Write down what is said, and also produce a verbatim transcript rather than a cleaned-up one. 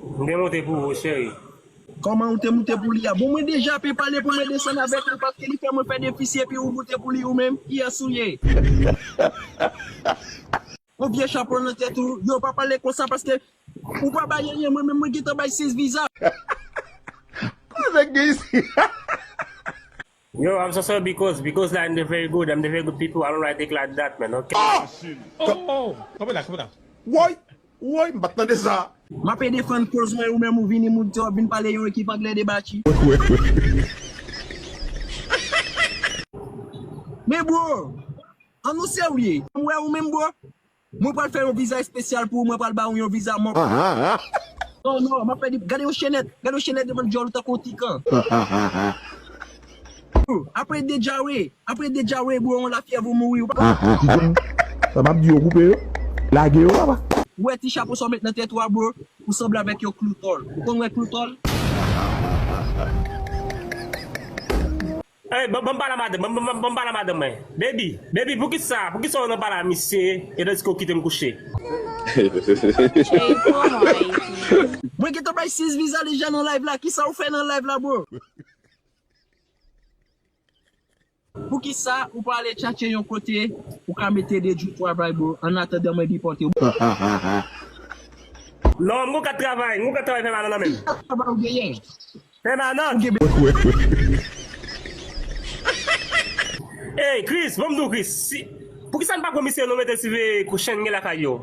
M te monte pou ou, cheri. Kòman ou te moute pou li a? Bon, mwen deja pe pale pou mwen desann avèk li paske li fè mwen fè defisi epi ou moute pou li ou menm. Kiyès ou ye? Yon vye chapo nan tèt ou. Yo pa pale konsa paske ou pa bay anyen, mwen menm mwen gentan bay sis viza. Koze k gen isi? Yo, I'm so sorry because because like I'm the very good, I'm the very good people. I don't like dick like that, man. Okay. Oh! Oh! Kanpe la, kanpe la. Woy! Woy, m pa t tande sa. M ape defann koz mwen, ou menm ou vini moun te w ap vin pale yon ekip anglè debachi. Men bro, an nou serye. M wè ou menm bro. Mwen pral fè yon viza espesyal pou ou, mwen pral ba ou yon viza mòp. Non, non, m ap fè di, gade yon chenèt, gade yon chenèt devan djòl ou tankou yon tikan. Apre de djawe, apre de djawe, bro, yon lafyèv ou mouri. Ou pa Sa m ap di yo koupe yo, lage yo papa. Ou wè ti chapo sa w met nan tèt ou a, bro, ou sanble avèk yon kloutòl. Ou konn wè kloutòl? Ey, ban ban m pale a madanm, ban ban ban ban m pale a madanm mwen. Baby, baby, poukisa, poukisa w nan pale a misye e tandiske w kite m kouche? Jay pou mwen. Mwen gentan bay sis viza deja nan live la, kisa ou fè nan live la, bro? Poukisa ou pa ale tchatche yon kote ou ka mete de jou travay, bro, an atandan mwen depòte w? Non, m gon kat travay, m gon kat travay pèmanan nan men m. Travay ou genyen? Pèmanan. Ey, Chris, ban m di w, Chris, si, poukisa n pa pran misye nou mete siveye kou chen gen lakay yo?